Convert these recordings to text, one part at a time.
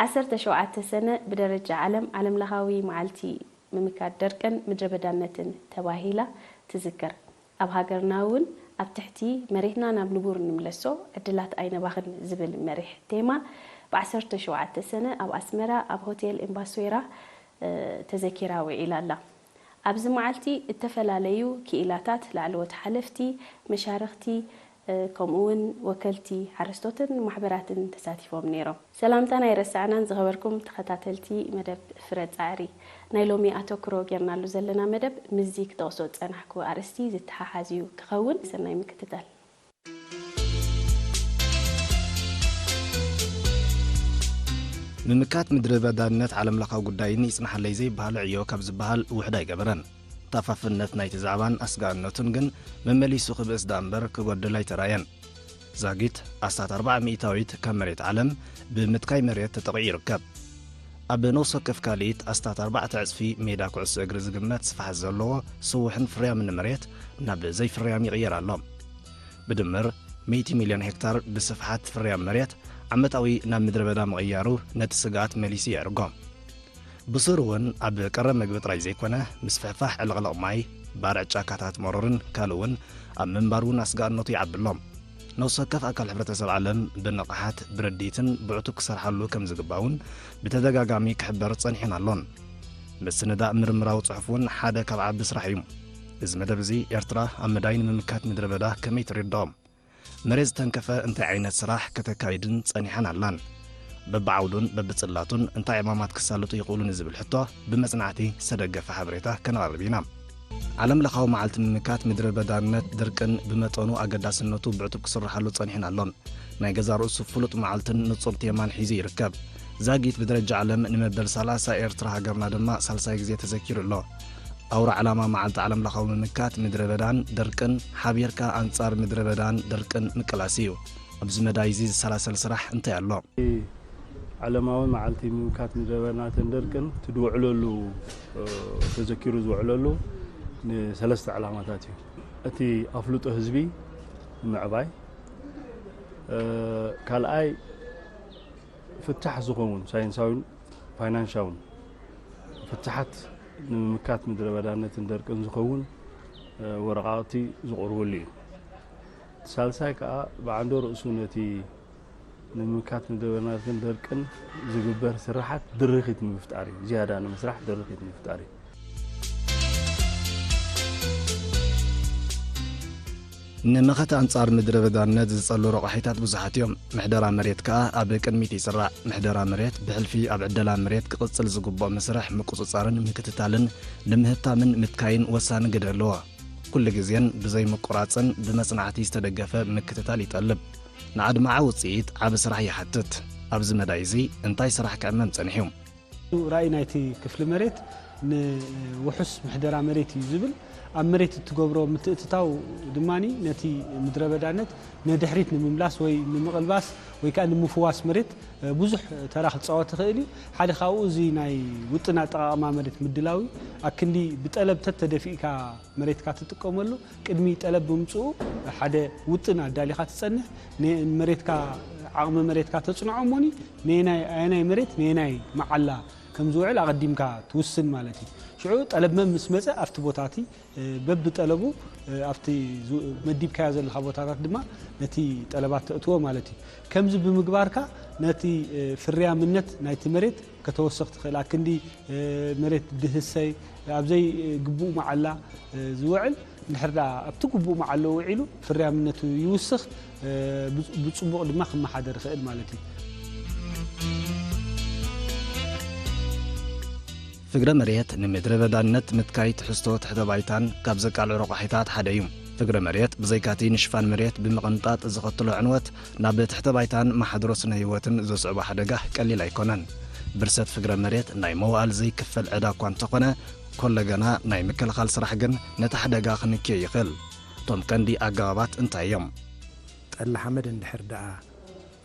ዓሰርተ ሸውዓተ ሰነ ብደረጃ ዓለም ዓለምለኻዊ መዓልቲ ምምካት ደርቅን ምድረ በዳነትን ተባሂላ ትዝከር። ኣብ ሃገርና እውን ኣብ ትሕቲ መሬትና ናብ ንቡር ንምለሶ ዕድላት ኣይነባኽን ዝብል መሪሕ ቴማ ብ ዓሰርተ ሸውዓተ ሰነ ኣብ ኣስመራ ኣብ ሆቴል ኤምባስዌራ ተዘኪራ ውዒላ ኣላ። ኣብዚ መዓልቲ እተፈላለዩ ክኢላታት፣ ላዕለዎት ሓለፍቲ፣ መሻርኽቲ፣ ከምኡ እውን ወከልቲ ሓረስቶትን ማሕበራትን ተሳቲፎም ነይሮም። ሰላምታና ኣይረሳዕናን ዝኸበርኩም ተኸታተልቲ መደብ ፍረ ጻዕሪ። ናይ ሎሚ ኣተኩሮ ጌርናሉ ዘለና መደብ ምስዚ ክጠቕሶ ዝጸናሕኩ ኣርእስቲ ዝተሓሓዝ እዩ ክኸውን። ሰናይ ምክትታል። ምምካት ምድረ በዳነት ዓለምለኻዊ ጉዳይን ይጽናሓለይ ዘይበሃል ዕዮ ካብ ዝበሃል ውሕድ ኣይገበረን። ታፋፍነት ናይቲ ዛዕባን ኣስጋእነቱን ግን መመሊሱ ክብእስ ደኣ እምበር ክጎድል ኣይተራእየን። ዛጊት ኣስታት ኣርባዓ ሚእታዊት ካብ መሬት ዓለም ብምትካይ መሬት ተጠቒዑ ይርከብ። ኣብ ነፍሲ ወከፍ ካልኢት ኣስታት ኣርባዕተ ዕጽፊ ሜዳ ኩዕሶ እግሪ ዝግመት ስፍሓት ዘለዎ ስውሕን ፍርያምን መሬት ናብ ዘይፍርያም ይቕየር ኣሎ። ብድምር ሚእቲ ሚልዮን ሄክታር ብስፍሓት ፍርያም መሬት ዓመታዊ ናብ ምድረ በዳ ምቕያሩ ነቲ ስግኣት መሊሱ የዕርጎ። ብሱሩ እውን ኣብ ቀረብ መግቢ ጥራይ ዘይኮነ፣ ምስፍሕፋሕ ዕልቕልቕ ማይ፣ ባርዕ ጫካታት መሮርን ካልእ እውን ኣብ ምንባር እውን ኣስጋእነቱ ይዓቢ ኣሎ። ነፍሲ ወከፍ ኣካል ሕብረተሰብ ዓለም ብንቕሓት፣ ብርድኢትን ብዕቱብ ክሰርሓሉ ከም ዝግባእ እውን ብተደጋጋሚ ክሕበር ጸኒሑን ኣሎን። ምስንዳእ ምርምራዊ ጽሑፍ እውን ሓደ ካብ ዓቢ ስራሕ እዩ። እዚ መደብ እዚ ኤርትራ ኣብ መዳይ ንምምካት ምድረ በዳ ከመይ ትርድኦ? መሬት ዝተንከፈ እንታይ ዓይነት ስራሕ ከተካይድን ጸኒሓን ኣላን? በብዓውዱን በብጽላቱን እንታይ ዕማማት ክሳልጡ ይኽእሉ ንዝብል ሕቶ ብመጽናዕቲ ዝተደገፈ ሓበሬታ ከነቕርብ ኢና። ዓለም ለኻዊ መዓልቲ ምምካት ምድረ በዳነት ድርቅን ብመጠኑ ኣገዳስነቱ ብዕቱብ ክስርሓሉ ጸኒሑን ኣሎን። ናይ ገዛ ርእሱ ፍሉጥ መዓልትን ንጹር ቴማን ሒዙ ይርከብ። ዛጊት ብደረጃ ዓለም ንመበል ሰላሳ ኤርትራ ሃገርና ድማ ሳልሳይ ግዜ ተዘኪሩ ኣሎ። ኣውራ ዕላማ መዓልቲ ዓለም ለኻዊ ምምካት ምድረ በዳን ደርቅን ሓቢርካ ኣንጻር ምድረ በዳን ደርቅን ምቅላስ እዩ። ኣብዚ መዳይ እዚ ዝሰላሰል ስራሕ እንታይ ኣሎ? ዓለማዊ መዓልቲ ምምካት ምድረ በዳናትን ደርቅን እቲ ዝውዕለሉ ተዘኪሩ ዝውዕለሉ ንሰለስተ ዕላማታት እዩ። እቲ ኣፍልጦ ህዝቢ ንምዕባይ፣ ካልኣይ ፍታሕ ዝኸውን ሳይንሳዊን ፋይናንሻውን ፍትሓት ንምምካት ምድረ በዳነትን ደርቅን ዝኸውን ወረቓቕቲ ዝቕርበሉ እዩ። ሳልሳይ ከዓ ብዓንዶ ርእሱ ነቲ ንምምካት ምድረ በዳነትን ደርቅን ዝግበር ስራሓት ድርኺት ንምፍጣር እዩ። ዝያዳ ንምስራሕ ድርኺት ንምፍጣር እዩ። ንመኸተ ኣንጻር ምድረ በዳነት ዝጸሉ ረቋሒታት ብዙሓት እዮም። ምሕደራ መሬት ከኣ ኣብ ቅድሚት ይጽራዕ። ምሕደራ መሬት ብሕልፊ ኣብ ዕደላ መሬት ክቕጽል ዝግብኦ መስርሕ ምቁጽጻርን ምክትታልን ንምህብታምን ምትካይን ወሳኒ ግደ ኣለዎ። ኩሉ ግዜን ብዘይ ምቁራጽን ብመጽናዕቲ ዝተደገፈ ምክትታል ይጠልብ። ንኣድማዒ ውጽኢት ዓቢ ስራሕ ይሓትት። ኣብዚ መዳይ እዚ እንታይ ስራሕ ክዕመም ጸኒሑ? ራእይ ናይቲ ክፍሊ መሬት ንውሑስ ምሕደራ መሬት እዩ ዝብል። ኣብ መሬት እትገብሮ ምትእትታው ድማ ነቲ ምድረ በዳነት ንድሕሪት ንምምላስ ወይ ንምቕልባስ ወይ ከዓ ንምፍዋስ መሬት ብዙሕ ተራ ክፃወት ይኽእል እዩ። ሓደ ካብኡ እዚ ናይ ውጥን ኣጠቓቕማ መሬት ምድላው እዩ። ኣክንዲ ብጠለብ ተተደፊእካ መሬትካ ትጥቀመሉ ቅድሚ ጠለብ ብምፅኡ ሓደ ውጥን ኣዳሊኻ ትፀንሕ። መሬትካ ዓቕሚ መሬትካ ተፅንዖ እሞኒ ነየናይ ኣየናይ መሬት ነየናይ መዓላ ከም ዝውዕል ኣቐዲምካ ትውስን ማለት እዩ። ሽዑ ጠለብ መን ምስ መፀ ኣብቲ ቦታ እቲ በብጠለቡ ኣብቲ መዲብካዮ ዘለኻ ቦታታት ድማ ነቲ ጠለባት ተእትዎ ማለት እዩ። ከምዚ ብምግባርካ ነቲ ፍርያምነት ናይቲ መሬት ከተወስኽ ትኽእል። ኣክንዲ መሬት ድህሰይ ኣብ ዘይግቡእ መዓላ ዝውዕል እንድሕር ደኣ ኣብቲ ግቡእ መዓልኡ ውዒሉ ፍርያምነቱ ይውስኽ፣ ብጽቡቕ ድማ ክመሓደር ይኽእል ማለት እዩ። ፍግረ መሬት ንምድረ በዳነት ምትካይ ትሕዝቶ ትሕተ ባይታን ካብ ዘቃልዑ ረቋሒታት ሓደ እዩ። ፍግረ መሬት ብዘይካቲ ንሽፋን መሬት ብምቕንጣጥ ዘኸትሎ ዕንወት ናብ ትሕተ ባይታን ማሕድሮ ስነ ህይወትን ዘስዕቦ ሓደጋ ቀሊል ኣይኮነን። ብርሰት ፍግረ መሬት ናይ መዋእል ዘይክፈል ዕዳ እኳ እንተኾነ፣ ኮለገና ናይ ምክልኻል ስራሕ ግን ነቲ ሓደጋ ክንክዮ ይኽእል። እቶም ቀንዲ ኣገባባት እንታይ እዮም? ጠሊ ሓመድ እንድሕር ደኣ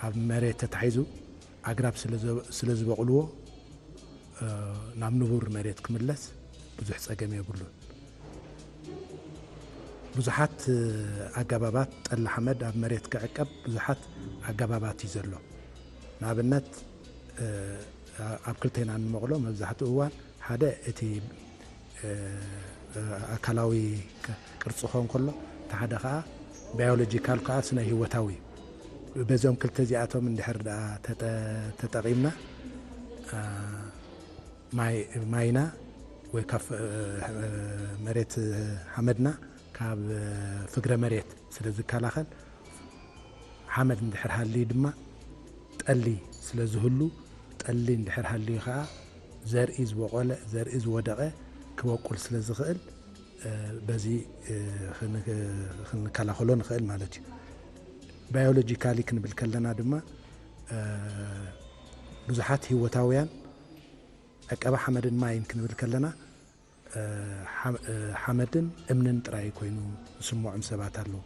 ኣብ መሬት ተታሒዙ ኣግራብ ስለ ዝበቕልዎ ናብ ንቡር መሬት ክምለስ ብዙሕ ጸገም የብሉን። ብዙሓት ኣገባባት ጠሊ ሓመድ ኣብ መሬት ክዕቀብ ብዙሓት ኣገባባት እዩ ዘሎ። ንኣብነት ኣብ ክልቴና እንመቕሎ መብዛሕትኡ እዋን ሓደ እቲ ኣካላዊ ቅርፂ ክኸውን ከሎ፣ እቲ ሓደ ከዓ ባዮሎጂካል ከዓ ስነ ህይወታዊ እዩ። በዞም ክልተ እዚኣቶም እንድሕር ደኣ ተጠቂምና ማይና ወይ ካብ መሬት ሓመድና ካብ ፍግረ መሬት ስለ ዝከላኸል፣ ሓመድ እንድሕር ሃልዩ ድማ ጠሊ ስለ ዝህሉ፣ ጠሊ እንድሕር ሃልዩ ከዓ ዘርኢ ዝበቆለ፣ ዘርኢ ዝወደቐ ክበቁል ስለ ዝኽእል፣ በዚ ክንከላኸሎ ንኽእል ማለት እዩ። ባዮሎጂካሊ ክንብል ከለና ድማ ብዙሓት ህይወታውያን ዕቀባ ሓመድን ማይን ክንብል ከለና ሓመድን እምንን ጥራይ ኮይኑ ዝስምዖም ሰባት ኣለዉ።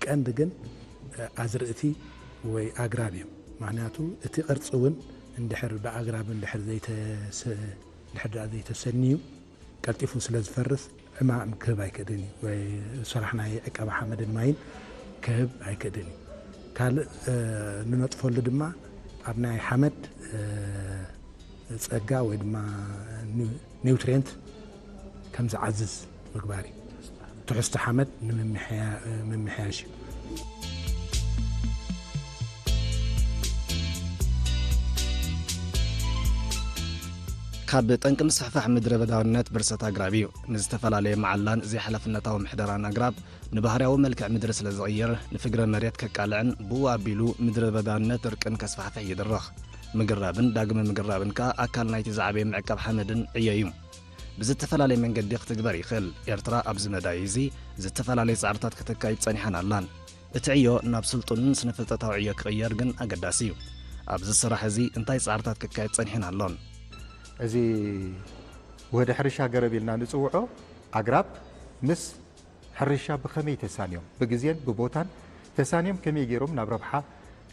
ቀንዲ ግን ኣዝርእቲ ወይ ኣግራብ እዮም። ምክንያቱ እቲ ቅርፂ እውን እንድሕር ብኣግራብ እንድሕር ዘይተሰንዩ ቀልጢፉ ስለ ዝፈርስ ዕማም ክህብ ኣይክእልን እዩ፣ ወይ ስራሕ ናይ ዕቀባ ሓመድን ማይን ክህብ ኣይክእልን እዩ። ካልእ ንነጥፈሉ ድማ ኣብ ናይ ሓመድ ፀጋ ወይ ድማ ኒውትሪየንት ከም ዝዓዝዝ ምግባር እዩ። ትሕዝቶ ሓመድ ንምምሕያሽ እዩ። ካብ ጠንቂ ምስፍሕፋሕ ምድረ በዳውነት ብርሰት ኣግራብ እዩ። ንዝተፈላለየ መዓላን ዘይሓላፍነታዊ ምሕደራን ኣግራብ ንባህርያዊ መልክዕ ምድሪ ስለ ዝቕይር፣ ንፍግረ መሬት ከቃልዕን ብኡ ኣቢሉ ምድረ በዳነት ድርቅን ከስፋሕፍሕ ይድርኽ። ምግራብን ዳግመ ምግራብን ከኣ ኣካል ናይቲ ዝዓበየ ምዕቃብ ሓመድን ዕዮ እዩ። ብዝተፈላለየ መንገዲ ክትግበር ይኽእል። ኤርትራ ኣብዚ መዳይ እዚ ዝተፈላለየ ጻዕርታት ከተካይድ ጸኒሓን ኣላን። እቲ ዕዮ ናብ ስልጡንን ስነ-ፍልጠታዊ ዕዮ ክቕየር ግን ኣገዳሲ እዩ። ኣብዚ ስራሕ እዚ እንታይ ጻዕርታት ክካየድ ጸኒሕን ኣሎን? እዚ ውህደ ሕርሻ ገረብ ኢልና ንጽውዖ ኣግራብ ምስ ሕርሻ ብኸመይ ተሳንዮም፣ ብግዜን ብቦታን ተሳንዮም ከመይ ገይሮም ናብ ረብሓ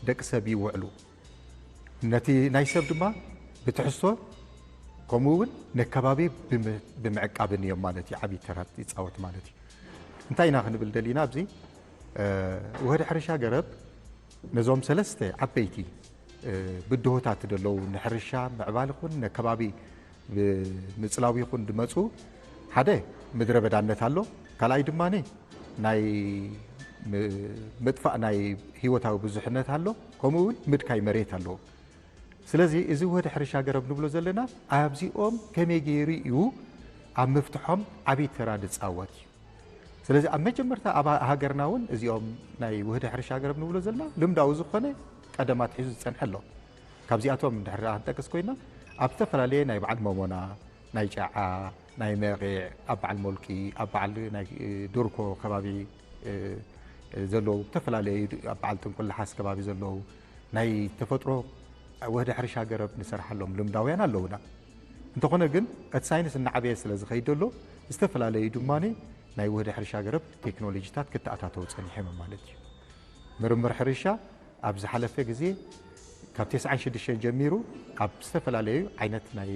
ደቂ ሰብ ይውዕሉ፣ ነቲ ናይ ሰብ ድማ ብትሕዝቶ ከምኡ እውን ነከባቢ ብምዕቃብን እዮም ማለት እዩ ዓብዪ ተራ ይፃወት ማለት እዩ። እንታይ ኢና ክንብል ደሊና ኣብዚ ውህድ ሕርሻ ገረብ ነዞም ሰለስተ ዓበይቲ ብድሆታት ደለዉ ንሕርሻ ምዕባል ይኹን ነከባቢ ብምፅላው ይኹን ድመፁ ሓደ ምድረ በዳነት ኣሎ፣ ካልኣይ ድማ ናይ ምጥፋእ ናይ ህይወታዊ ብዙሕነት ኣሎ፣ ከምኡ እውን ምድካይ መሬት ኣለዎ። ስለዚ እዚ ውህድ ሕርሻ ገረብ ንብሎ ዘለና ኣብዚኦም ከመይ ገይሩ እዩ ኣብ ምፍትሖም ዓብዪ ተራ ዝፃወት እዩ። ስለዚ ኣብ መጀመርታ ኣብ ሃገርና እውን እዚኦም ናይ ውህድ ሕርሻ ገረብ ንብሎ ዘለና ልምዳዊ ዝኾነ ቀደም ኣትሒዙ ዝፀንሐ ኣሎ። ካብዚኣቶም እንድሕር ደኣ ክንጠቅስ ኮይና ኣብ ዝተፈላለየ ናይ በዓል መሞና፣ ናይ ጫዓ፣ ናይ መቒዕ፣ ኣብ በዓል ሞልቂ፣ ኣብ በዓል ናይ ዱርኮ ከባቢ ዘለዉ ዝተፈላለዩ ኣብ በዓል ጥንቁላሓስ ከባቢ ዘለዉ ናይ ተፈጥሮ ውህደ ሕርሻ ገረብ ንሰርሓሎም ልምዳውያን ኣለዉና። እንተኾነ ግን እቲ ሳይንስ እናዓበየ ስለ ዝኸይድ ዘሎ ዝተፈላለዩ ድማ ናይ ውህደ ሕርሻ ገረብ ቴክኖሎጂታት ክተኣታተው ጸኒሖም ማለት እዩ። ምርምር ሕርሻ ኣብ ዝሓለፈ ግዜ ካብ ተስዓን ሽዱሽተን ጀሚሩ ኣብ ዝተፈላለዩ ዓይነት ናይ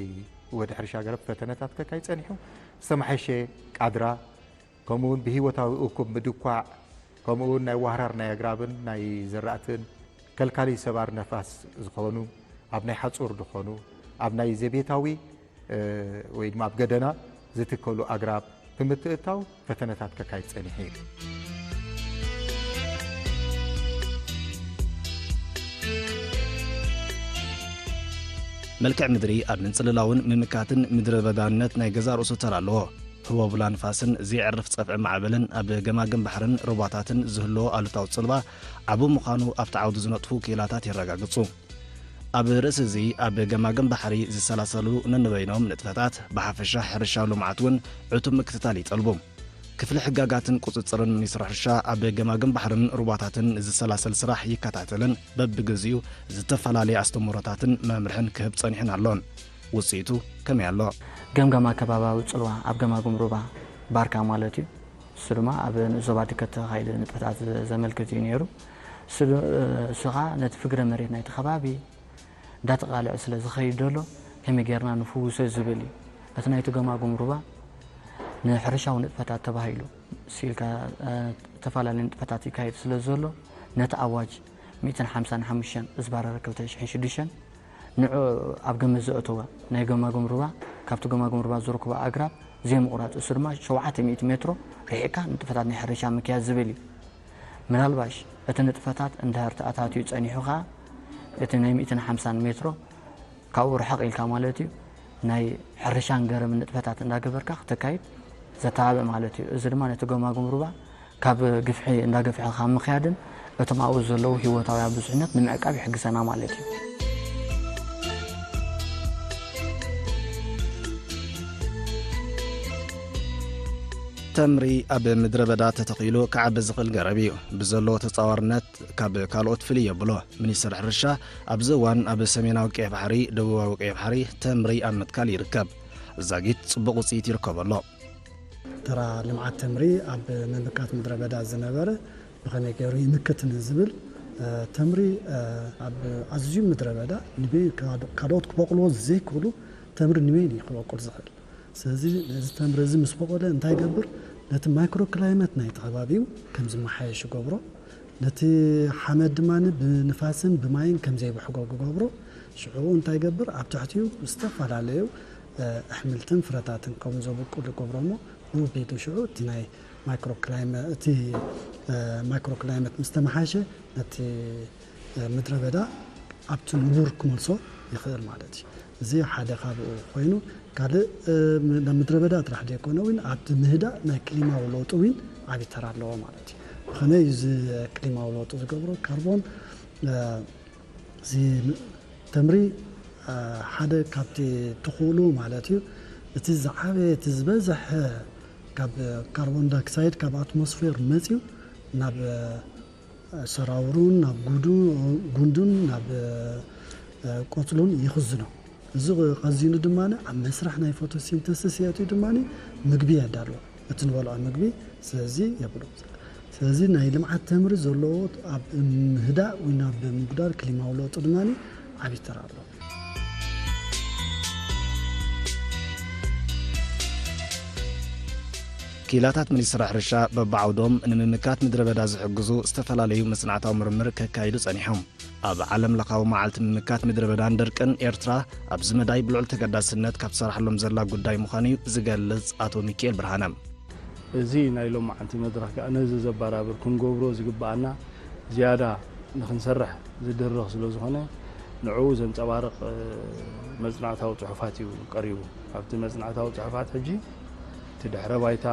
ውህደ ሕርሻ ገረብ ፈተነታት ከካይ ጸኒሑ ዝተመሓሸ ቃድራ ከምኡ እውን ብህይወታዊ እኩብ ምድኳዕ ከምኡ እውን ናይ ዋህራር ናይ ኣግራብን ናይ ዘራእትን ከልካሊ ሰባር ነፋስ ዝኾኑ ኣብ ናይ ሓፁር ዝኾኑ ኣብ ናይ ዘቤታዊ ወይ ድማ ኣብ ገደና ዝትከሉ ኣግራብ ብምትእታው ፈተነታት ከካይድ ፀኒሑ እዩ። መልክዕ ምድሪ ኣብ ምንጽልላውን ምምካትን ምድረ በዳነት ናይ ገዛእ ርእሱ ተራ ኣለዎ። ህቦብላ ንፋስን ዘየዕርፍ ጸፍዒ ማዕበልን ኣብ ገማግም ባሕርን ሩባታትን ዝህልዎ ኣሉታዊ ጽልዋ ዓቢ ምዃኑ ኣብቲ ዓውዲ ዝነጥፉ ክኢላታት የረጋግጹ። ኣብ ርእሲ እዚ ኣብ ገማግም ባሕሪ ዝሰላሰሉ ነንበይኖም ንጥፈታት ብሓፈሻ ሕርሻዊ ልምዓት እውን ዕቱብ ምክትታል ይጠልቡ። ክፍሊ ሕጋጋትን ቁጽጽርን ሚኒስትሪ ሕርሻ ኣብ ገማግም ባሕርን ሩባታትን ዝሰላሰል ስራሕ ይከታተልን በብግዚኡ ዝተፈላለየ ኣስተምህሮታትን መምርሕን ክህብ ጸኒሕን ኣሎን። ውጽኢቱ ከመይ ኣሎ? ገምጋም ኣከባባዊ ጽልዋ ኣብ ገማግም ሩባ ባርካ ማለት እዩ። እሱ ድማ ኣብ ንኡስ ዞባ ድከት ተኻይደ ንጥፈታት ዘመልክት እዩ ነይሩ። እሱ ኸዓ ነቲ ፍግረ መሬት ናይቲ ከባቢ እንዳተቓልዐ ስለ ዝኸይድ ዘሎ ከመይ ጌርና ንፍውሶ ዝብል እዩ። እቲ ናይቲ ገማግም ሩባ ንሕርሻዊ ንጥፈታት ተባሂሉ ስኢልካ ዝተፈላለዩ ንጥፈታት ይካየድ ስለ ዘሎ ነቲ ኣዋጅ ሚእትን ሓምሳን ሓሙሽተን እዝባር ክልተ ሽሕን ሽዱሽተን ንዑ ኣብ ግምት ዘእተወ ናይ ገማግም ሩባ፣ ካብቲ ገማግም ሩባ ዝረክቦ ኣግራብ ዘይምቑራፅ፣ እሱ ድማ ሸውዓተ ሚእቲ ሜትሮ ርሒቕካ ንጥፈታት ናይ ሕርሻ ምክያድ ዝብል እዩ። ምናልባሽ እቲ ንጥፈታት እንድሕር ተኣታትዩ ጸኒሑ ኸኣ፣ እቲ ናይ ሚእትን ሓምሳን ሜትሮ ካብኡ ርሕቕ ኢልካ ማለት እዩ፣ ናይ ሕርሻን ገረምን ንጥፈታት እንዳገበርካ ክተካይድ ዘተባብዕ ማለት እዩ። እዚ ድማ ነቲ ገማግም ሩባ ካብ ግፍሒ እንዳገፍሐ ካብ ምኽያድን እቶም ኣብኡ ዘለዉ ህይወታውያን ብዙሕነት ንምዕቃብ ይሕግዘና ማለት እዩ። ተምሪ ኣብ ምድረ በዳ ተተኺሉ ክዓቢ ዝኽእል ገረብ እዩ። ብዘለዎ ተጻዋርነት ካብ ካልኦት ፍልይ የብሎ። ሚኒስትር ሕርሻ ኣብዚ እዋን ኣብ ሰሜናዊ ቀይሕ ባሕሪ፣ ደቡባዊ ቀይሕ ባሕሪ ተምሪ ኣብ ምትካል ይርከብ። ዛጊት ጽቡቕ ውጽኢት ይርከቦ ኣሎ። ተራ ልምዓት ተምሪ ኣብ ምምካት ምድረ በዳ ዝነበረ ብኸመይ ገይሩ ይምክት ንዝብል፣ እ፣ ተምሪ፣ እ፣ ኣብ ኣዝዩ ምድረ በዳ ንበይ ካልኦት ክበቑልዎ ዘይክእሉ ተምሪ ንበይኑ እዩ ክበቁል ዝኽእል። ስለዚ ነዚ ተምሪ እዚ ምስ በቆለ እንታይ ይገብር? ነቲ ማይክሮ ክላይመት ናይቲ ከባቢ ከም ዝመሓየሽ ይገብሮ። ነቲ ሓመድ ድማ ብንፋስን ብማይን ከም ዘይብሕጎ ክገብሮ። ሽዑ እንታይ ይገብር? ኣብ ትሕቲኡ ዝተፈላለዩ፣ እ፣ ኣሕምልትን ፍረታትን ከም ዘብቁል ይገብሮ እሞ ብኡ ኣቢሉ ሽዑ እቲ ናይ ማይክሮ ክላይመ-፣ እቲ፣ እ፣ ማይክሮ ክላይመት ምስ ተመሓሸ ነቲ ምድረ በዳ ኣብቲ ንቡር ክመልሶ ይኽእል ማለት እዩ። እዚ ሓደ ካብኡ ኮይኑ፣ ካልእ፣ እ፣ ም-፣ ናብ ምድረ በዳ ጥራሕ ዘይኮነ እውን ኣብቲ ምህዳእ ናይ ክሊማዊ ለውጢ እውን ዓብዪ ተራ ኣለዎ ማለት እዩ። ብኸመይ እዚ ክሊማዊ ለውጢ ዝገብሮ? ካርቦን፣ እ፣ እዚ ተምሪ፣ እ፣ ሓደ ካብቲ ትኽእሉ ማለት እዩ። እቲ ዝዓበየ፣ እቲ ዝበዝሐ ካብ ካርቦን ዳይኦክሳይድ ካብ ኣትሞስፌር መፅዩ ናብ፣ እ፣ ሰራውሩን ናብ ጉዱ-፣ ጉንዱን ናብ፣ እ፣ ቆጽሉን ይኽዝኖ። እዚ ኸዚኑ ድማ ኣብ መስርሕ ናይ ፎቶሲንተሲስ የእትዩ ድማ ምግቢ የዳልዎ፣ እቲ ንበልዖ ምግቢ። ስለዚ የብሉ። ስለዚ ናይ ልምዓት ተምሪ ዘለዎ ኣብ ምህዳእ ወይ ናብ ምጉዳል ክሊማዊ ለውጢ ድማ ዓብዪ ተራ ኣለዎ። ክኢላታት ሚኒስትሪ ሕርሻ በብዓውዶም ንምምካት ምድረ በዳ ዝሕግዙ ዝተፈላለዩ መጽናዕታዊ ምርምር ከካይዱ ጸኒሖም። ኣብ ዓለም ለኻዊ መዓልቲ ምምካት ምድረ በዳን ደርቅን፣ ኤርትራ ኣብዚ መዳይ ብልዑል ተገዳስነት ካብ ትሰርሓሎም ዘላ ጉዳይ ምዃኑ እዩ ዝገልጽ ኣቶ ሚኪኤል ብርሃነ። እዚ ናይ ሎማዓንቲ መድረኽ ከኣ ነዚ ዘበራብር ክንገብሮ ዝግብኣና ዝያዳ ንኽንሰርሕ ዝድርኽ ስለ ዝኾነ፣ ንዕኡ ዘንጸባርቕ፣ እ፣ መጽናዕታዊ ጽሑፋት እዩ ቀሪቡ። ኣብቲ መጽናዕታዊ ጽሑፋት ሕጂ እቲ ድሕረ ባይታ፣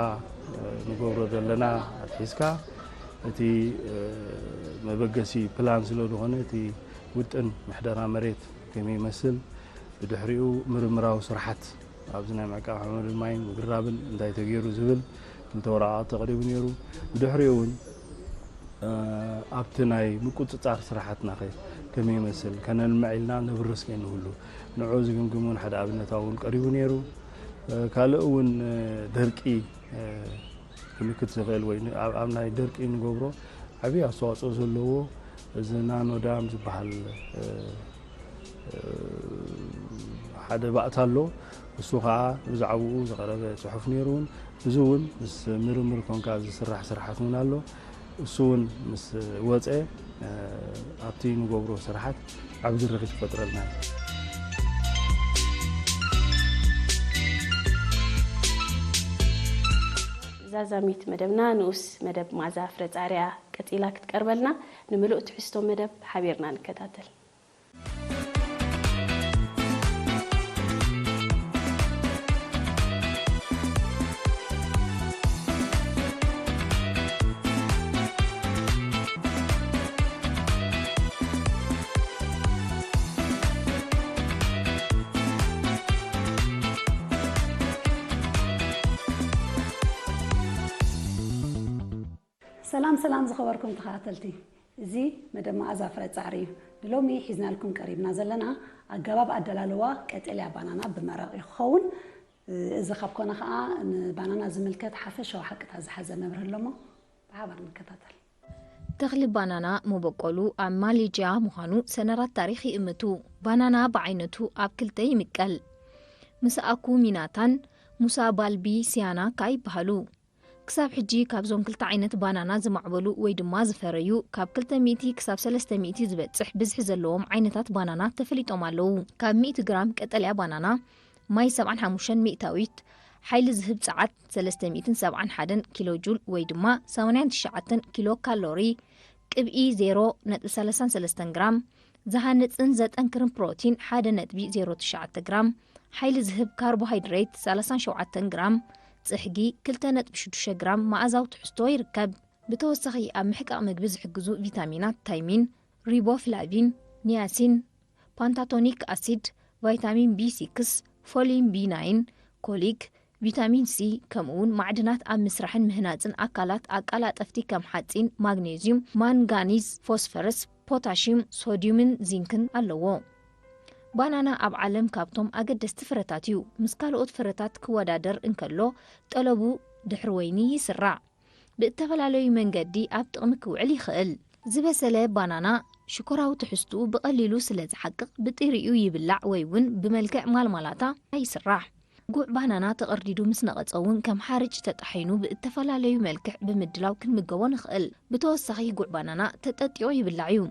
እ፣ ንገብሮ ዘለና ኣትሒዝካ፣ እቲ፣ እ፣ መበገሲ ፕላን ስለ ዝኾነ፣ እቲ ውጥን ምሕደራ መሬት ከመይ ይመስል፣ ብድሕሪኡ ምርምራዊ ስራሓት ኣብዚ ናይ ምዕቃብ ሓመድን ማይን ምግራብን እንታይ ተገይሩ ዝብል ክልተ ወረቓቕቲ ተቕሪቡ ነይሩ። ብድሕሪኡ እውን፣ እ፣ ኣብቲ ናይ ምቁጽጻር ስራሓትና ኸ ከመይ ይመስል፣ ከነልምዕ ኢልና ነብርስ ከይንህሉ፣ ንዑ ዝግምግም እውን ሓደ ኣብነታዊ እውን ቀሪቡ ነይሩ። እ፣ ካልእ እውን፣ እ፣ ደርቂ፣ እ፣ ክምክት ዝኽእል ወይ ን-፣ ኣብ፣ ኣብ ናይ ደርቂ ንገብሮ ዓብዪ ኣስተዋፅኦ ዘለዎ እዚ ናኖ ዳም ዝበሃል፣ እ፣ እ፣ ሓደ ባእታ ኣሎ። እሱ ከዓ ብዛዕባኡ ዝቐረበ ፅሑፍ ነይሩ እውን፣ እዚ እውን ምስ ምርምር ኮንካ ዝስራሕ ስራሓት እውን ኣሎ። እሱ እውን ምስ ወፀ፣ እ፣ ኣብቲ ንገብሮ ስራሓት ዓቢ ድርኺት ይፈጥረልና እዩ። ዛዛሚት መደብና ንኡስ መደብ መዓዛ ፍረ ጻዕርያ ቀጺላ ክትቀርበልና፣ ንምሉእ ትሕዝቶ መደብ ሓቢርና ንከታተል። ሰላም ሰላም ዝኸበርኩም ተኸታተልቲ፣ እዚ መደብ መኣዛ ፍረ ጻዕሪ እዩ። ንሎሚ ሒዝናልኩም ቀሪብና ዘለና ኣገባብ ኣደላልዋ ቀጠልያ ባናና ብመረቕ እዩ ክኸውን። እዚ ካብ ኮነ ኸኣ ንባናና ዝምልከት ሓፈሻዊ ሓቅታት ዝሓዘ መብርሂ ኣለሞ። ብሓባር ንከታተል። ተኽሊ ባናና መበቆሉ ኣብ ማሌጅያ ምዃኑ ሰነራት ታሪኽ ይእምቱ። ባናና ብዓይነቱ ኣብ ክልተ ይምቀል። ምሳኣኩ ሚናታን ሙሳ ባልቢ ሲያናካ ይበሃሉ። ክሳብ ሕጂ ካብዞም ክልተ ዓይነት ባናና ዝማዕበሉ ወይ ድማ ዝፈረዩ ካብ ክልተ ሚእቲ ክሳብ ሰለስተ ሚእቲ ዝበጽሕ ብዝሒ ዘለዎም ዓይነታት ባናና ተፈሊጦም ኣለዉ። ካብ ሚእቲ ግራም ቀጠልያ ባናና ማይ ሰብዓን ሓሙሽተን ሚእታዊት፣ ሓይሊ ዝህብ ጸዓት ሰለስተ ሚእትን ሰብዓን ሓደን ኪሎ ጁል ወይ ድማ ሰማንያን ትሽዓተን ኪሎ ካሎሪ፣ ቅብኢ ዜሮ ነጥቢ ሰላሳን ሰለስተን ግራም፣ ዝሃንጽን ዘጠንክርን ፕሮቲን ሓደ ነጥቢ ዜሮ ትሽዓተ ግራም፣ ሓይሊ ዝህብ ካርቦሃይድሬት ሰላሳን ሸውዓተን ግራም፣ ጽሕጊ ክልተ ነጥቢ ሽዱሽተ ግራም መኣዛዊ ትሕዝቶ ይርከብ። ብተወሳኺ ኣብ ምሕቃቕ ምግቢ ዝሕግዙ ቪታሚናት ታይሚን፣ ሪቦፍላቪን፣ ኒያሲን፣ ፓንታቶኒክ ኣሲድ፣ ቫይታሚን ቢ ሲክስ፣ ፎሊን ቢ ናይን፣ ኮሊክ፣ ቪታሚን ሲ፣ ከምኡውን ማዕድናት ኣብ ምስራሕን ምህናጽን ኣካላት ኣቀላጠፍቲ ከም ሓጺን፣ ማግኔዚዩም፣ ማንጋኒዝ፣ ፎስፈረስ፣ ፖታሽዩም፣ ሶድዩምን ዚንክን ኣለዎ። ባናና ኣብ ዓለም ካብቶም ኣገደስቲ ፍረታት እዩ። ምስ ካልኦት ፍረታት ክወዳደር እንከሎ፣ ጠለቡ ድሕሪ ወይኒ ይስራዕ። ብእተፈላለዩ መንገዲ ኣብ ጥቕሚ ክውዕል ይኽእል። ዝበሰለ ባናና ሽኮራዊ ትሕዝትኡ ብቐሊሉ ስለ ዝሓቅቕ፣ ብጥሪኡ ይብላዕ ወይ እውን ብመልክዕ ማልማላታ ይስራሕ። ጉዕ ባናና ተቐርዲዱ ምስ ነቐጸ እውን ከም ሓርጭ ተጣሒኑ ብእተፈላለዩ መልክዕ ብምድላው ክንምገቦ ንኽእል። ብተወሳኺ ጉዕ ባናና ተጠጢቑ ይብላዕ እዩ።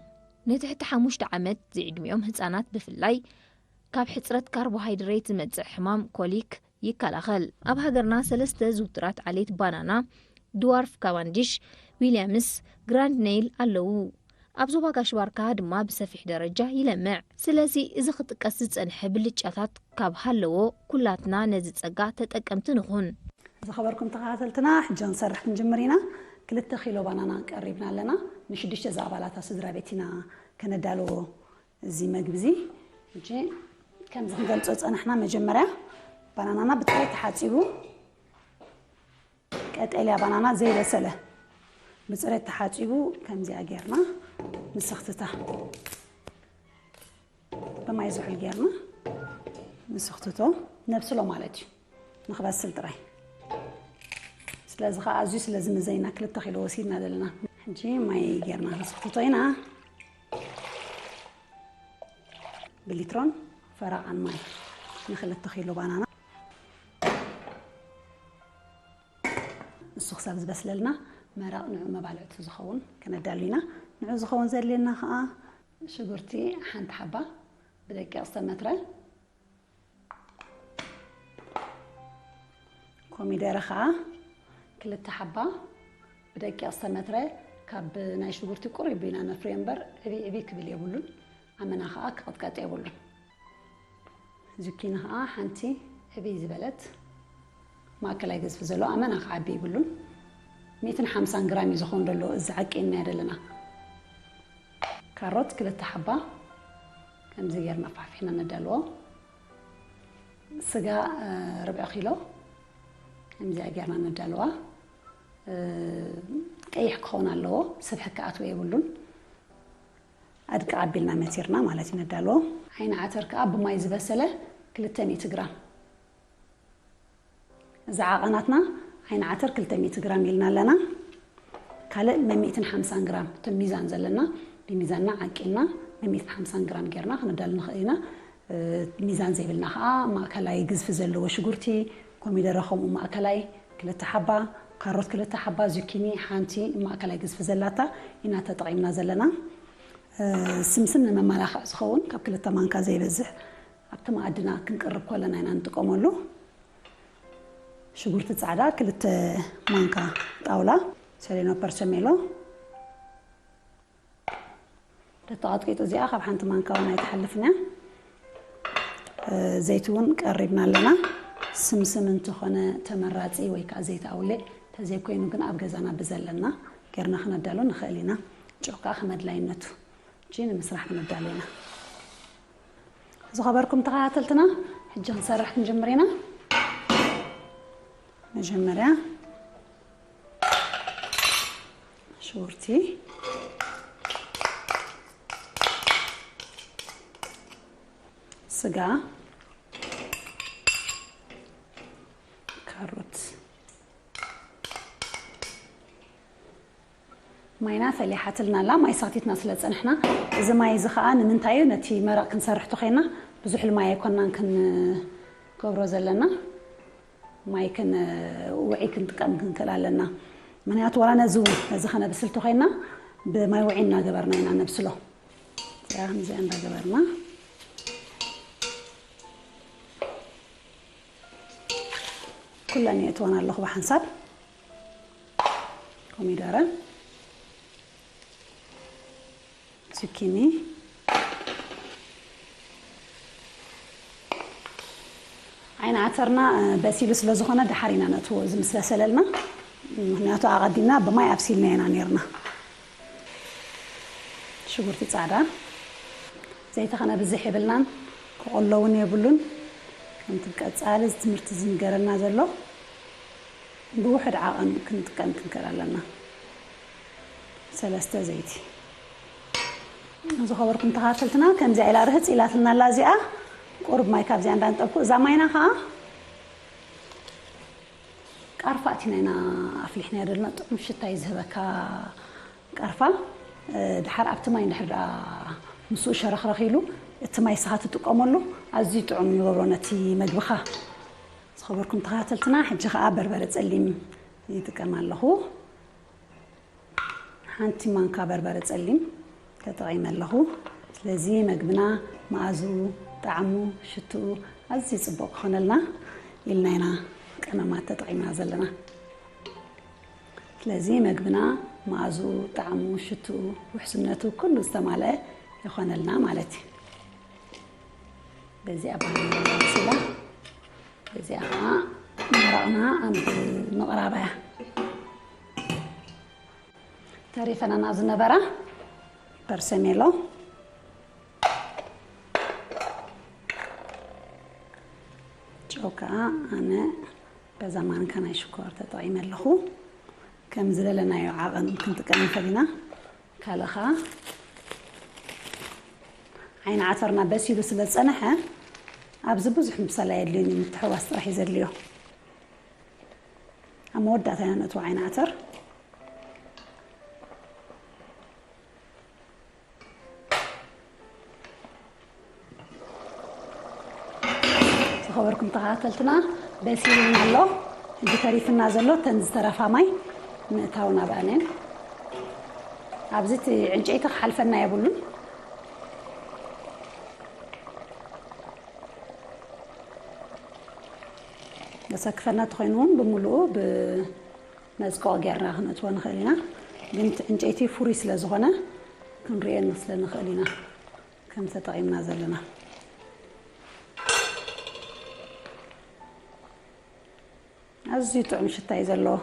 ንትሕቲ ሓሙሽተ ዓመት ዝዕድሚኦም ህጻናት ብፍላይ ካብ ሕጽረት ካርቦሃይድሬት ዝመጽእ ሕማም ኮሊክ ይከላኸል። ኣብ ሃገርና ሰለስተ ዝውቱራት ዓሌት ባናና፣ ድዋርፍ ካቫንዲሽ፣ ዊልያምስ፣ ግራንድ ኔይል ኣለዉ። ኣብ ዞባ ጋሽ ባርካ ድማ ብሰፊሕ ደረጃ ይለምዕ። ስለዚ እዚ ክጥቀስ ዝጸንሐ ብልጫታት ካብ ሃለዎ፣ ኩላትና ነዚ ጸጋ ተጠቀምቲ ንኹን። ዝኸበርኩም ተኸታተልትና፣ ሕጂ ክንሰርሕ ክንጅምር ኢና። ክልተ ኪሎ ባናና ቀሪብና ኣለና። ንሽዱሽተ ዝኣባላታ ስድራ ቤት ኢና ከነዳልዎ እዚ መግቢ እዚ። ሕጂ ከምዚ ክንገልጾ ጸናሕና፣ መጀመርያ ባናናና ብጽሬት ተሓጺቡ፣ ቀጠልያ ባናና ዘይበሰለ ብጽሬት ተሓጺቡ ከምዚኣ ጌርና ንስኽትታ። ብማይ ዝሑል ጌርና ንስኽትቶ፣ ነብስሎ ማለት እዩ፣ ንኽበስል ጥራይ። ስለዚ ኸዓ ኣዝዩ ስለ ዝምዘይና ክልተ ኪሎ ወሲድና ዘለና። ሕጂ ማይ ጌርና ንስኽትቶ ኢና። ብሊትሮን ፈረቓን ማይ ንክልተ ኪሎ ባናና። ንሱ ክሳብ ዝበስለልና መረቕ ንዑ መባልዕቱ ዝኸውን ከነዳሉ ኢና። ንዑ ዝኸውን ዘድልየና ኸዓ ሽጉርቲ ሓንቲ ሓባ ብደቂቕ ዝተመትረ፣ ኮሚደረ ኸዓ ክልተ ሓባ ብደቂቕ ዝተመትረ፣ ካብ ናይ ሽጉርቲ ቁሩብ ኢና ነፍርዮ እምበር ዕብይ ዕብይ ክብል የብሉን። ኣመና ኸዓ ክቕጥቀጥ የብሉን። ዙኪኒ ኸዓ ሓንቲ ዕብይ ዝበለት ማእከላይ ገዝፊ ዘሎ ኣመና ክዓቢ ይብሉን። ሚእትን ሓምሳን ግራም እዩ ዝኾን ዘሎ እዚ ዓቂንና ዘለና። ካሮት ክልተ ሓባ ከምዚ ጌርና ፋሕፊሕና ነዳልዎ። ስጋ፣ እ፣ ርብዒ ኪሎ ከምዚኣ ጌርና ነዳልዋ። እ፣ ቀይሕ ክኸውን ኣለዎ፣ ስብሒ ክኣትዎ የብሉን። ኣድቅቕ ኣቢልና መቲርና ማለት እዩ ነዳልዎ። ዓይኒ ዓተር ከኣ ብማይ ዝበሰለ ክልተ ሚእቲ ግራም። እዚ ዓቐናትና ዓይኒ ዓተር ክልተ ሚእቲ ግራም ኢልና ኣለና። ካልእ መሚእትን ሓምሳን ግራም፣ እቲ ሚዛን ዘለና ብሚዛንና ዓቂልና መሚእትን ሓምሳን ግራም ጌርና ክነዳሉ ንኽእል ኢና። እ፣ ሚዛን ዘይብልና ኸዓ ማእከላይ ግዝፊ ዘለዎ ሽጉርቲ፣ ኮሚደረ ከምኡ ማእከላይ ክልተ ሓባ፣ ካሮት ክልተ ሓባ፣ ዙኪኒ ሓንቲ ማእከላይ ግዝፊ ዘላታ ኢና ተጠቒምና ዘለና። እ፣ ስምስም ንመመላኽዒ ዝኸውን ካብ ክልተ ማንካ ዘይበዝሕ ኣብቲ መኣድና ክንቅርብ ከለና ኢና ንጥቀመሉ። ሽጉርቲ ጻዕዳ ክልተ ማንካ ጣውላ፣ ሰሌኖ ፐርቸሜሎ፣ ተተቐጥቂጡ እዚኣ ካብ ሓንቲ ማንካ እውን ኣይትሓልፍን እያ። እ፣ ዘይቲ እውን ቀሪብና ኣለና። ስምስም እንተኾነ ተመራጺ ወይ ከዓ ዘይቲ ኣውሊዕ፣ ተዘይኮይኑ ግን ኣብ ገዛና ብዘለና ጌርና ክነዳሉ ንኽእል ኢና። ጨው ከዓ ከም ኣድላይነቱ። ሕጂ ንምስራሕ ክንዳሎ ኢና። ዝኸበርኩም ተኸታተልትና፣ ሕጂ ክንሰርሕ ክንጅምር ኢና። መጀመርያ ሽጉርቲ፣ ስጋ፣ ካሮት። ማይና ፈሊሓትልና ኣላ፣ ማይ ሰኽቲትና ስለ ጸንሕና። እዚ ማይ እዚ ኸኣ ንምንታይ እዩ? ነቲ መረቕ ክንሰርሕ ተኾይና ብዙሕ ማይ ኣይኮናን ክንገብሮ ዘለና። ማይ ክን ውዒ ክንጥቀም ክንክእል ኣለና። ምክንያቱ ዋላ ነዚ እውን ነዚ ከነብስል ተኾይና ብማይ ውዒ እናገበርና ኢና ነብስሎ። እዚኣ ከምዚኣ እንዳገበርና ኩለን የእትወን ኣለኹ ብሓንሳብ። ኮሚደረ፣ ዙኪኒ፣ ዓይኒ ዓተርና በሲሉ ስለ ዝኾነ ደሓር ኢና ነእትዎ፣ እዚ ምስ በሰለልና። ምክንያቱ ኣቐዲምና ብማይ ኣብሲልና ኢና ነይርና። ሽጉርቲ ፃዕዳ፣ ዘይቲ ከነብዝሕ የብልናን፣ ክቕሎ እውን የብሉን። ከምቲ ቀፃሊ እዚ ትምህርቲ ዝንገረና ዘሎ ብውሕድ ዓቐን ክንጥቀም ክንክእል ኣለና። ሰለስተ ዘይቲ። ዝኸበርኩም ተኻተልትና፣ ከምዚኣ ኢላ ርህፅ ኢላትልና ኣላ እዚኣ። ቁርብ ማይ ካብዚኣ እንዳንጠብኩ፣ እዛ ማይና ከዓ ቃርፋ ኣቲና ኢና ኣፍሊሕናዮ ዘለና። ጥዑም ሽታ እዩ ዝህበካ ቃርፋ። እ፣ ድሓር ኣብቲ ማይ እንድሕር ደኣ ምስኡ ሸረኽረኽ ኢሉ፣ እቲ ማይ ንስኻ ትጥቀመሉ ኣዝዩ ጥዑም ይገብሮ ነቲ መግብኻ። ዝኸበርኩም ተኸታተልትና፣ ሕጂ ኸኣ በርበረ ጸሊም ይጥቀም ኣለኹ። ሓንቲ ማንካ በርበረ ጸሊም ተጠቒመ ኣለኹ። ስለዚ መግብና መኣዝኡ፣ ጣዕሙ፣ ሽትኡ ኣዝዩ ጽቡቕ ክኾነልና ኢልና ኢና ቀመማት ተጠቒምና ዘለና። ስለዚ መግብና መኣዝኡ፣ ጣዕሙ፣ ሽትኡ፣ ውሕስነቱ ኩሉ ዝተማልአ ይኾነልና ማለት እዩ። በዚኣ ባኒ በሲላ፣ በዚኣ ኸዓ መረቕና ኣብ ምቕራብ እያ። ተሪፈናና ዝነበራ ፐርሰሜሎ፣ ጨው ከዓ ኣነ በዛ ማንካ ናይ ሽኮር ተጠቒመ ኣለኹ። ከም ዝደለናዮ ዓቐን ክንጥቀም ንኽእል ኢና። ካልእ ኸዓ ዓይኒ ዓተርና በሲሉ ስለ ዝጸንሐ ኣብዚ ብዙሕ ምብሳል ኣየድልዮን እዩ፣ ምትሕዋስ ጥራሕ እዩ ዘድልዮ። ኣብ መወዳእታ ኢና ነእትዎ ዓይኒ ዓተር። ዝኸበርኩም ተኸታተልትና፣ በሲሉና ኣሎ። ሕጂ ተሪፍና ዘሎ እተን ዝተረፋ ማይ ምእታው ናብኣን እየን። ኣብዚ እቲ ዕንጨይቲ ክሓልፈና የብሉን። ዘሰክፈና ተኾይኑ እውን ብምሉኡ ብመጽቆቒ ጌርና ክነእትዎ ንኽእል ኢና። ግን እቲ ዕንጨይቲ ፍሩይ ስለ ዝኾነ ክንርእዮ ስለ ንኽእል ኢና ከም ተጠቒምና ዘለና። ኣዝዩ ጥዑም ሽታ እዩ ዘለዎ።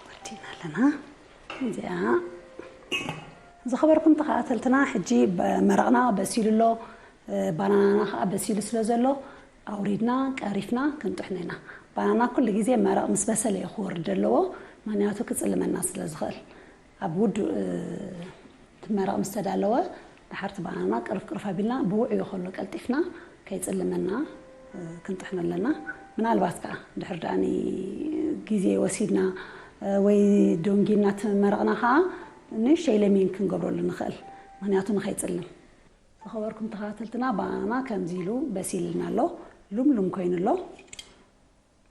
ወዲና ኣለና። እዚኣ ዝኸበርኩም ተኸታተልትና፣ ሕጂ ብ-፣ መረቕና በሲሉ ኣሎ። እ፣ ባናናና ከዓ በሲሉ ስለ ዘሎ ኣውሪድና ቀሪፍና ክንጥሕኖ ኢና። ባናና ኩሉ ግዜ መረቕ ምስ በሰለ እዩ ክወርድ ዘለዎ፣ ምኽንያቱ ክጽልመና ስለ ዝኽእል። ኣብ ውዱእ፣ እ፣ እቲ መረቕ ምስ ተዳለወ፣ ድሓር እቲ ባናና ቅርፍ ቅርፍ ኣቢልና ብውዕዩ ከሎ ቀልጢፍና ከይጽልመና፣ እ፣ ክንጥሕኖ ኣለና። ምናልባት ከኣ ድሕር ደኣኒ ግዜ ወሲድና፣ እ፣ ወይ ዶንጊና እቲ መረቕና ከኣ ንእሽተይ ለሚን ክንገብረሉ ንኽእል፣ ምኽንያቱ ንኸይጽልም። ዝኸበርኩም ተኸታተልትና፣ ባናና ከምዚ ኢሉ በሲልና ኣሎ፣ ሉምሉም ኮይኑ ኣሎ።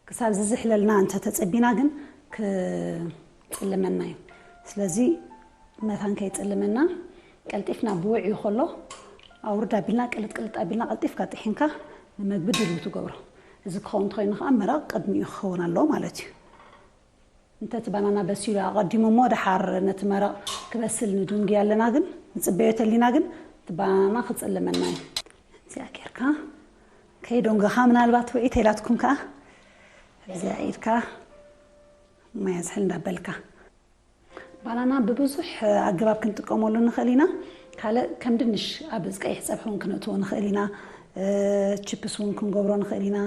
ክሳብ ዝዝሕለልና እንተ ተጸቢና ግን ክጽልመና እዩ። ስለዚ መታን ከይጽልመና ቀልጢፍና ብውዕዩ ከሎ ኣውርድ ኣቢልና ቅልጥ ቅልጥ ኣቢልና ቀልጢፍካ ጥሒንካ ንመግቢ ድልው ትገብሮ። እዚ ክኸውን እንተኾይኑ ከኣ መረቕ ቅድሚኡ ክኸውን ኣለዎ ማለት እዩ። እንተ እቲ ባናና በሲሉ ኣቐዲሙ እሞ ደሓር ነቲ መረቕ ክበስል ንድንጉዮ ኣለና፣ ግን ንጽበዮ ተሊና ግን እቲ ባናና ክጽልመና እዩ። እዚኣ ጌርካ ከይደንጎኻ ምናልባት ውዒ ተይላትኩም ከኣ ኣብዚኣ ኢድካ ማይ ኣዝሕል እንዳበልካ። ባናና ብብዙሕ ኣገባብ ክንጥቀመሉ ንኽእል ኢና። ካልእ ከም ድንሽ ኣብ ቀይሕ ጸብሒ እውን ክነእትዎ ንኽእል ኢና። እ፣ ችፕስ እውን ክንገብሮ ንኽእል ኢና።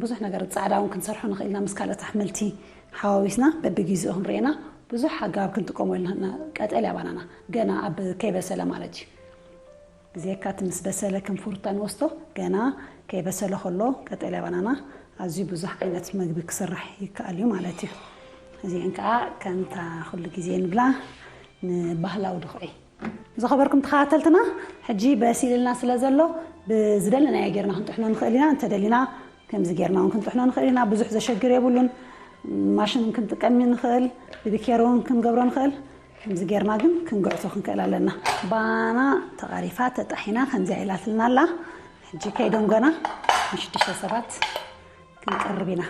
ብዙሕ ነገር ጻዕዳ እውን ክንሰርሖ ንኽእል ኢና። ምስ ካልኦት ኣሕምልቲ ሓዋዊስና በብግዜኡ ክንርእየና ብዙሕ ኣገባብ ክንጥቀመሉ ንኽእል ኢና። ቀጠልያ ባናና ገና ኣብ ከይበሰለ ማለት እዩ። ብዘይካ እቲ ምስ በሰለ ከም ፍሩታ ንወስዶ፣ ገና ከይበሰለ ከሎ ቀጠልያ ባናና ኣዝዩ ብዙሕ ዓይነት መግቢ ክስራሕ ይከኣል እዩ ማለት እዩ። እዚአን ከዓ ከምታ ኩሉ ግዜ ንብላ ንባህላዊ ድኹዒ። ዝኸበርኩም ተኸታተልትና፣ ሕጂ በሲልልና ስለ ዘሎ ብዝደለናዮ ጌርና ክንጥሕኖ ንኽእል ኢና። እንተደሊና ከምዚ ጌርና እውን ክንጥሕኖ ንኽእል ኢና። ብዙሕ ዘሸግር የብሉን። ማሽን እውን ክንጥቀም ንኽእል፣ ብቢኬሮ እውን ክንገብሮ ንኽእል። ከምዚ ጌርና ግን ክንግዕቶ ክንክእል ኣለና። ባና ተቓሪፋ ተጣሒና ከምዚኣ ኢላትልና ኣላ። ሕጂ ከይደንጎና ንሽዱሽተ ሰባት ክንቀርብ ኢና።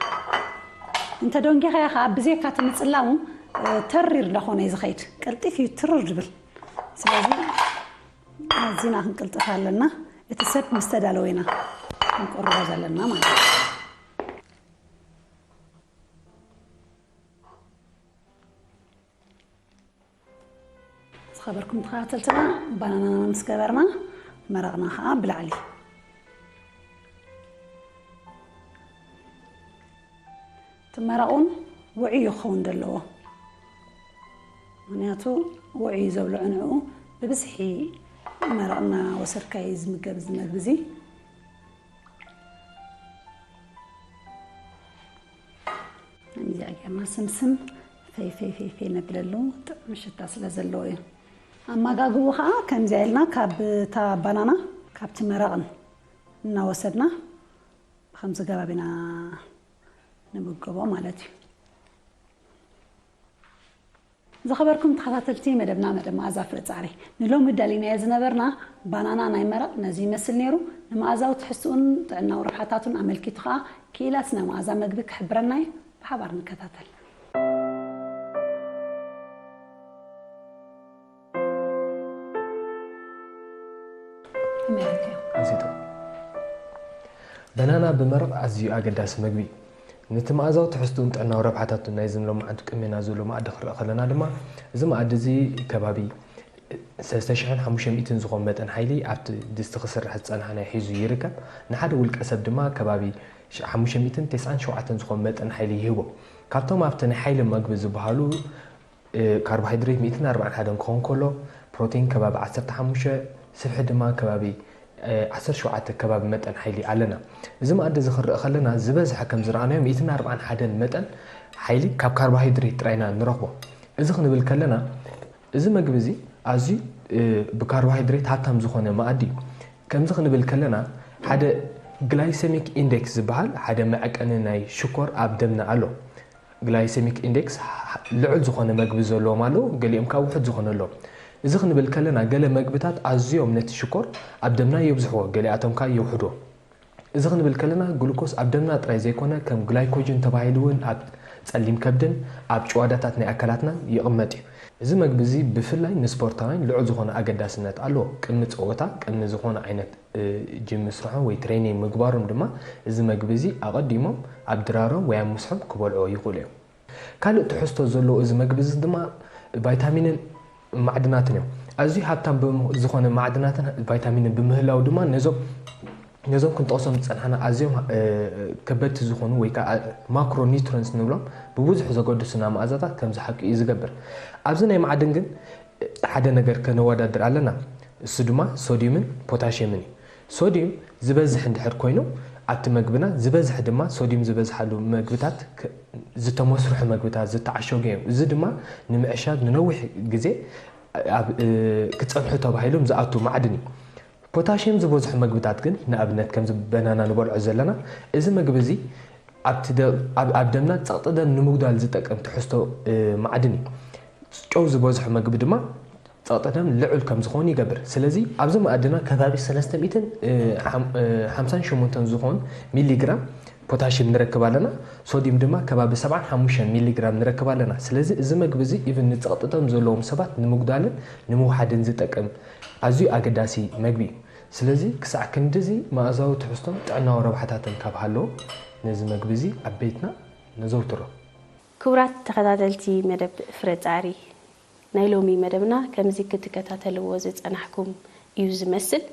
እንተ ደንጊኻያ ኸዓ ብዘይካ እቲ ምጽላሙ፣ እ፣ ተሪር እንዳኾነ እዩ ዝኸይድ። ቀልጢፍ እዩ ትርር ዝብል። ስለዚ ኣዚና ክንቅልጥፍ ኣለና። እቲ ሰብ ምስ ተዳለወ ኢና ክንቆርቦ ዘለና ማለት እዩ። ዝኸበርኩም ተኸታተልትና፣ ባናናና ምስ ገበርና፣ መረቕና ኸዓ ብላዕሊ። እቲ መረቕ እውን ውዑይ እዩ ክኸውን ዘለዎ። ምኽንያቱ ውዑይ እዩ ዘብልዖ ንዕኡ። ብብዝሒ መረቕ እናወሰድካ እዩ ዝምገብ እዚ መግቢ እዚ። ከምዚኣ ጌርና ስምስም ፈይ ፈይ ፈይ ፈይ ነብለሉ፣ ጥዑም ሽታ ስለ ዘለዎ እዩ። ኣመጋግቡ ኸዓ ከምዚኣ ኢልና ካብ እታ ባናና ካብቲ መረቕን እናወሰድና ብኸምዚ ገባብ ኢና ንምገቦ ማለት እዩ። ዝኸበርኩም ተኸታተልቲ መደብና፣ መደብ መኣዛ ፍረ ጻዕሪ፣ ንሎሚ ደሊናዮ ዝነበርና ባናና ናይ መረቕ ነዚ ይመስል ነይሩ። ንመኣዛዊ ትሕዝትኡን ጥዕናዊ ረብሓታቱን ኣመልኪቱ ኸኣ ክኢላ ስነ መኣዛ መግቢ ክሕብረና እዩ። ብሓባር ንከታተል። ከመይ ረኺብካዮ? ኣዝዩ ጥዑም። በናና ብመረቕ ኣዝዩ ኣገዳሲ መግቢ እዩ። ነቲ መኣዛዊ ትሕዝትኡን ጥዕናዊ ረብሓታቱን ናይዚ ሎማዓንቲ ቅድሜና ዘሎ መኣዲ ክረኣ ከለና ድማ፣ እዚ መኣዲ እዚ ከባቢ ሰለስተ ሽሕን ሓሙሽተ ሚእትን ዝኾን መጠን ሓይሊ ኣብቲ ድስቲ ክስራሕ ዝጸንሓ ናይ ሒዙ ይርከብ። ንሓደ ውልቀ ሰብ ድማ ከባቢ ሽ-፣ ሓሙሽተ ሚእትን ተስዓን ሸውዓተን ዝኾን መጠን ሓይሊ ይህቦ። ካብቶም ኣብቲ ናይ ሓይሊ መግቢ ዝበሃሉ፣ እ፣ ካርቦሃይድሬት ሚእትን ኣርባዓን ሓደን ክኸውን ከሎ፣ ፕሮቲን ከባቢ ዓሰርተ ሓሙሽተ፣ ስብሒ ድማ ከባቢ፣ እ፣ ዓሰርተ ሸውዓተ ከባቢ መጠን ሓይሊ ኣለና። እዚ መኣዲ እዚ ክንርኢ ከለና፣ ዝበዝሐ ከም ዝረኣናዮ ሚእትን ኣርባዓን ሓደን መጠን ሓይሊ ካብ ካርቦሃይድሬት ጥራይ ኢና ንረኽቦ። እዚ ክንብል ከለና፣ እዚ መግቢ እዚ ኣዝዩ፣ እ፣ ብካርቦሃይድሬት ሃብታም ዝኾነ መኣዲ እዩ። ከምዚ ክንብል ከለና፣ ሓደ ግላይሰሚክ ኢንዴክስ ዝበሃል ሓደ መዐቀኒ ናይ ሽኮር ኣብ ደምና ኣሎ። ግላይሰሚክ ኢንዴክስ ልዑል ዝኾነ መግቢ ዘለዎም ኣለዉ፣ ገሊኦም ካብ ውሑድ ዝኾነ ኣለዉ። እዚ ክንብል ከለና፣ ገለ መግብታት ኣዝዮም ነቲ ሽኮር ኣብ ደምና የብዝሕዎ፣ ገሊኣቶም ከኣ የውሕድዎ። እዚ ክንብል ከለና፣ ግሉኮስ ኣብ ደምና ጥራይ ዘይኮነ፣ ከም ግላይኮጅን ተባሂሉ እውን ኣብ ጸሊም ከብድን ኣብ ጭዋዳታት ናይ ኣካላትናን ይቕመጥ እዩ። እዚ መግቢ እዚ ብፍላይ ንስፖርታውያን ልዑል ዝኾነ ኣገዳስነት ኣለዎ። ቅድሚ ጸወታ፣ ቅድሚ ዝኾነ ዓይነት፣ እ፣ ጂም ምስርሖም ወይ ትሬኒንግ ምግባሮም ድማ፣ እዚ መግቢ እዚ ኣቐዲሞም ኣብ ድራሮም ወይ ኣብ ምስሖም ክበልዕዎ ይኽእሉ እዮም። ካልእ ትሕዝቶ ዘለዎ እዚ መግቢ እዚ ድማ ቫይታሚንን ማዕድናትን እዮም። ኣዝዩ ሃብታም ብም-፣ ዝኾነ ማዕድናትን ቫይታሚንን ብምህላው ድማ ነዞም፣ ነዞም ክንጠቕሶም ዝጸናሕና ኣዝዮም፣ እ፣ ከበድቲ ዝኾኑ ወይ ከዓ ማክሮ ኒውትረንትስ ንብሎም ብብዙሕ ዘገድሱና መኣዛታት ከም ዝሓቂ እዩ ዝገብር። ኣብዚ ናይ ማዕድን ግን ሓደ ነገር ከነወዳድር ኣለና። እሱ ድማ ሶድዩምን ፖታሽየምን እዩ። ሶድዩም ዝበዝሕ እንድሕር ኮይኑ ኣብቲ መግብና፣ ዝበዝሕ ድማ ሶድዩም ዝበዝሓሉ መግብታት ክ-፣ ዝተመስርሑ መግብታት፣ ዝተዓሸጉ እዮም። እዚ ድማ ንምዕሻግ ንነዊሕ ግዜ ኣብ፣ እ፣ ክጸንሑ ተባሂሎም ዝኣቱ ማዕድን እዩ። ፖታሽየም ዝበዝሑ መግብታት ግን፣ ንኣብነት ከምዚ በናና ንበልዖ ዘለና፣ እዚ መግቢ እዚ ኣብቲ ደ-፣ ኣብ፣ ኣብ ደምና ጸቕጢ ደም ንምጉዳል ዝጠቅም ትሕዝቶ፣ እ፣ ማዕድን እዩ። ጨው ዝበዝሖ መግቢ ድማ ጸቕጢ ደም ልዑል ከም ዝኾን ይገብር። ስለዚ ኣብዚ መኣድና ከባቢ ሰለስተ ሚእትን፣ እ፣ ሓም-፣ እ፣ ሓምሳን ሸሞንተን ዝኾን ሚሊግራም ፖታሽየም ንረክብ ኣለና። ሶድዩም ድማ ከባቢ ሰብዓን ሓሙሽተን ሚሊግራም ንረክብ ኣለና። ስለዚ እዚ መግቢ እዚ ኢቭን ንጸቕጢ ደም ዘለዎም ሰባት ንምጉዳልን ንምውሓድን ዝጠቅም ኣዝዩ ኣገዳሲ መግቢ እዩ። ስለዚ ክሳዕ ክንድዚ መኣዛዊ ትሕዝቶን ጥዕናዊ ረብሓታትን ካብ ሃለዎ፣ ነዚ መግቢ እዚ ኣብ ቤትና ነዘውትሮ። ክቡራት ተኸታተልቲ መደብ ፍረ ጻዕሪ፣ ናይ ሎሚ መደብና ከምዚ ክትከታተልዎ ዝጸናሕኩም እዩ ዝመስል።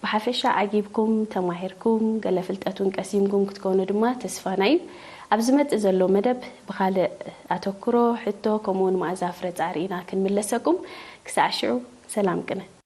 ብሓፈሻ ዓጊብኩም፣ ተማሂርኩም፣ ገለ ፍልጠት እውን ቀሲምኩም ክትኮኑ ድማ ተስፋና እዩ። ኣብ ዝመጽእ ዘሎ መደብ ብኻልእ ኣተኩሮ፣ ሕቶ፣ ከምኡውን መኣዛ ፍረ ጻዕሪ ኢና ክንምለሰኩም። ክሳዕ ሽዑ ሰላም ቅነ።